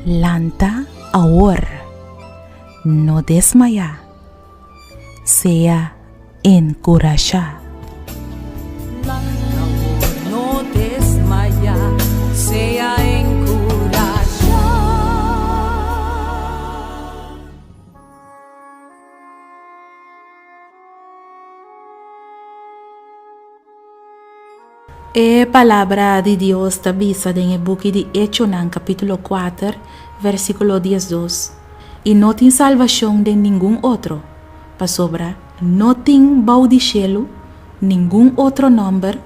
Lanta awor, no desmayá, sea enkurashá. Lanta awor, no desmayá, sea enkurashá. E Palabra di Dios ta bisa den e buki di Echonan kapítulo kuater, versíkulo diesdos, I no tin salbashon den ningun otro, pasobra no tin bou di shelu ningun otro nòmber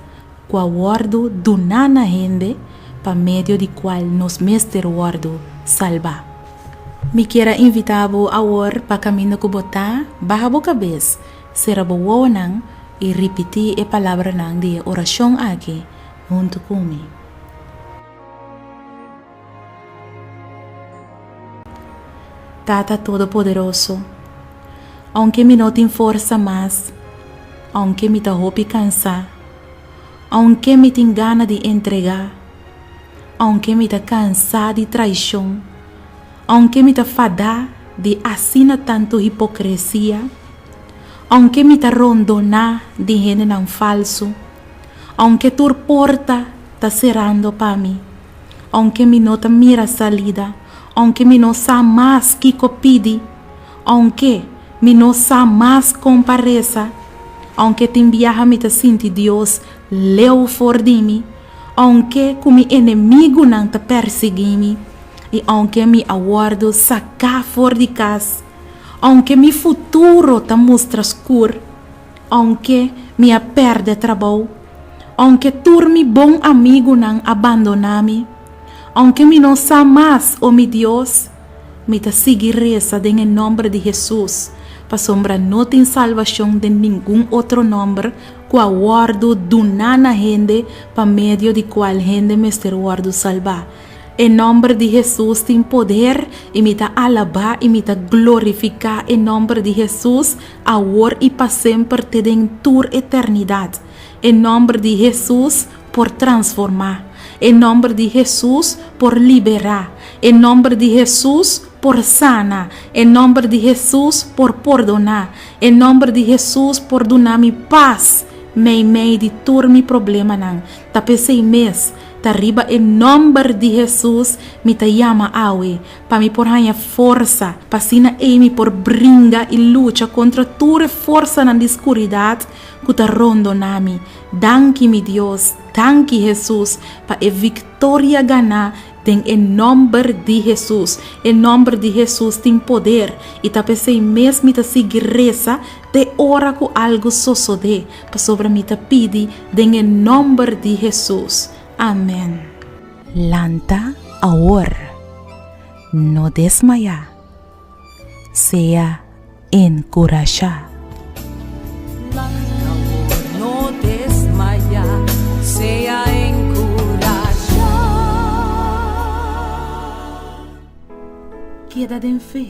ku a wòrdu duná na hende pa medio di kual nos mester wòrdu salbá. Mi kier a invitá bo awor pa kaminda ku bo ta, baha bo kabes, sera bo wowonan i ripití e palabranan di e orashon aki huntu ku mi. Tata Todopoderoso, ounke mi no tin forsa mas, ounke mi ta hopi kansá, ounke mi tin gana di entregá, ounke mi ta kansá di traishon, ounke mi ta fadá di asina tantu hipokresia, Ounke mi ta rondoná di hendenan falsu, ounke tur porta ta serando pa mi, ounke mi no ta mira salida, ounke mi no sa mas kiko pidi, ounke mi no sa mas kon pa resa, ounke tin biaha mi ta sinti Dios leu for di mi, ounke ku mi enemigunan ta persiguí mi, i ounke mi a wòrdu saká for di kas. Aunke mi futuro ta mustra skur, aunke mi a pèrdè trabou, aunke tur mi bon amigunan a bandoná mi, aunke mi no sa mas, o mi Dios, mi ta sigui resa den e nòmber di Hesus, pasobra no tin salbashon den ningun otro nòmber ku a wòrdu duná na hende pa medio di kual hende mester wòrdu salbá. E nòmber di Hesus tin poder i mi ta alabá i mi ta glorifiká e nòmber di Hesus awor i pa semper te den tur eternidat. E nòmber di Hesus por transformá. E nòmber di Hesus por liberá. E nòmber di Hesus por sana. E nòmber di Hesus por pordoná. E nòmber di Hesus por duna mi pas meimei di tur mi problemanan. Ta p'esei mes Ta riba e nòmber di Hesus mi ta yama awe, pa mi por haña forsa, pa asina ei mi por bringa i lucha kontra tur e forsanan di skuridat ku ta rondoná mi. Danki, mi Dios, danki, Hesus, pa e viktoria ganá den e nòmber di Hesus. E nòmber di Hesus tin poder, i ta p'esei mes mi ta sigui resa te ora ku algu sosodé. Pasobra mi ta pidi den e nomber di Hesus. Amen. Lanta awor. No desmayá. Sea enkurashá. Lanta awor, no desmayá. Sea enkurashá. Keda den fe.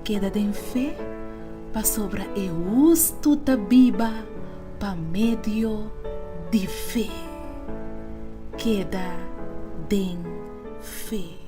Keda den fe. Pasobra e hustu ta biba pa medio di fe. Keda den fe.